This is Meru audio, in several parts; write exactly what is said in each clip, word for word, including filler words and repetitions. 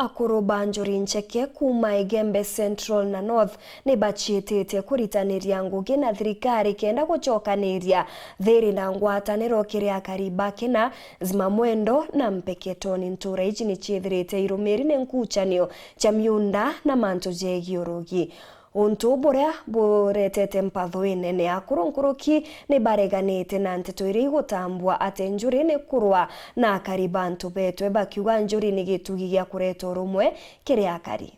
Akuru ba Njuri Ncheke kuuma Igembe Central na North ni baciitite kuritaniria ngugi na thirikari kenda gucokaniria thiri na ngwataniro kiri akari ba Kina, Zimamwendo na Mpeketoni. Ntuura iji ni ciithirite irumiri ni nkuchanio cia miunda na mantu jegie urugi. Untu buria buretete mpatho inene, akuru nkuruki ni bareganite na nteto iria igutambua ati Njuri ni kurwa na akari ba antu betwe, bakiuga Njuri ni gitugi gia kureta urumwe kiri akari.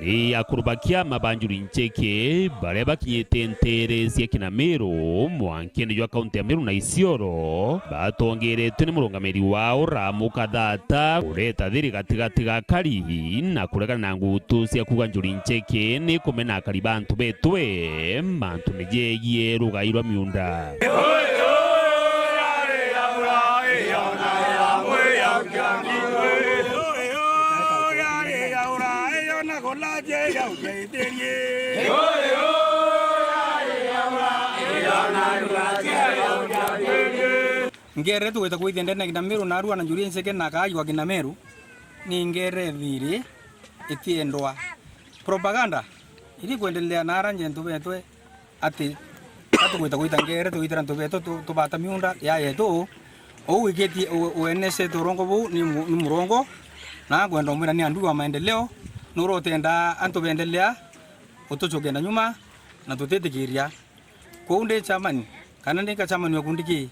Ni akuru ba kiama ba Njuri Ncheke baria bakinyite nteere cia Kinamiru, mwankene jwa kaunti ya Meru na Isiolo, batongeretwe ni murungamiri wao Ramu Kathata, kureta thiri gatigati ga akari na kuregana na ngutu cia kuuga Njuri Ncheke ni kumena akari ba antu betwe mantune jegie rugai rwa miunda. Ngere tugwita kwithia ndene na Kinamiru, narua na Njuri Ncheke na akaaji ba Kinamiru, ni ngere thiri itiendwa. Propaganda iri kwendelea na ara njentu betwe ati, atugwita gwita ngere, tugwitira antu betu tu-, tubata miunda ya yetu. Uu wikitie u-, uenesete urongo buu ni mu-, ni murongo, na ngwenda umwira ni adui wa maendeleo, nurotenda antu bendelea utucokia na nyuma na tutitikiria. Kwou ndi chairman, kana ndi ka chairman wa kundi ki,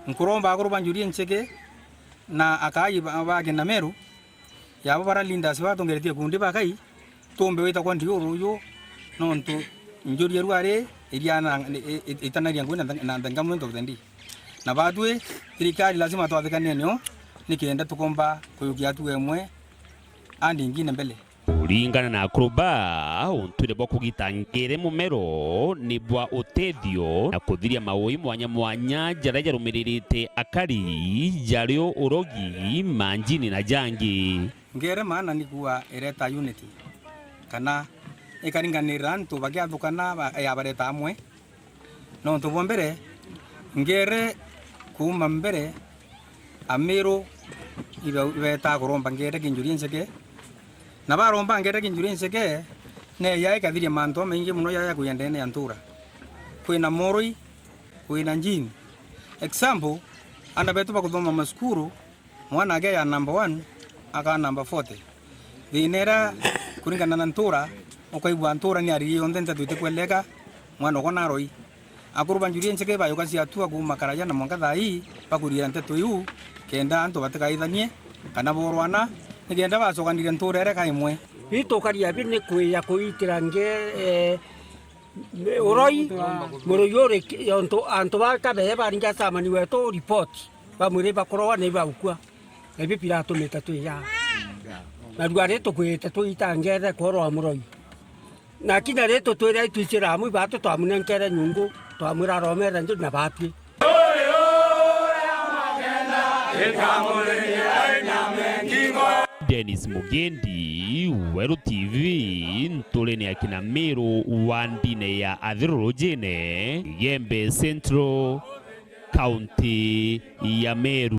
nkuromba akuru ba Njuri Ncheke na akaaji ba, ba Kinamiru, yabo bara leaders batongeretie kundi bakai, tumbe wita kwa ndiuru uyu, nontu Njuri eruari iriana, i-, i-, itanaria ngui na, na the government of the day. Na batwi, thirikari lazima twathikanene o, nikenda tukomba kuyukia hatua imwe and ingine mbele. Kuringana na akuru ba, untwire bwa kugita ngere mumero ni bwa utethio na kuthiria maui mwanya mwanya jaria jarumiririte akari, jario urogi, manjini na jangi. Ngere maana ni kuuga ireta unity, kana ikaringanira antu bagiathukana ba-, yabareta amwe. Nontu bwa mbere, ngere kuuma mbere, Amiru ibe-, ibetaa kuromba ngere ki Njuri Ncheke, na baromba ngere ki Njuri Ncheke, neeja ikathiria mantu jamaingi mono jaja kwija ndene ya ntuura. Kwina moroi, kwina njini. Example, aana betu bakuthoma macukuru, mwana akeeja number one, akaa number forty. Thiina iria kuringana na ntuura, ukaigua ntuura ni ariri yonthe nteto itikweleka, mwana ugwe naroi. Akuru ba Njuri Ncheke bayukacia hatua kuuma karaja na mwanka thaa ii bakuriira nteto iu, kenda antu batikaithanie kana borwana, nikenda bacokanire ntuura iria ka imwe. Bitukaria bi ni kwija kuitira nge, eh, uroi, muroi uri ki-, ontu antu ba kabere baringa chairman wetu report, bamwire bakurogwa ni baukua. Ebi biratumite twija. Na ruari tukwite twitangethe kworwa muroi. Na kinya ri tutwire itwicira amwe ibatu twamunenkere nyungu, twamwira aromere nju na batwi. Dennis Mugendi, Weru T V, nturene ya Kinamiru, wandine ya Athirurujine, Igembe Central, kaunti ya Meru.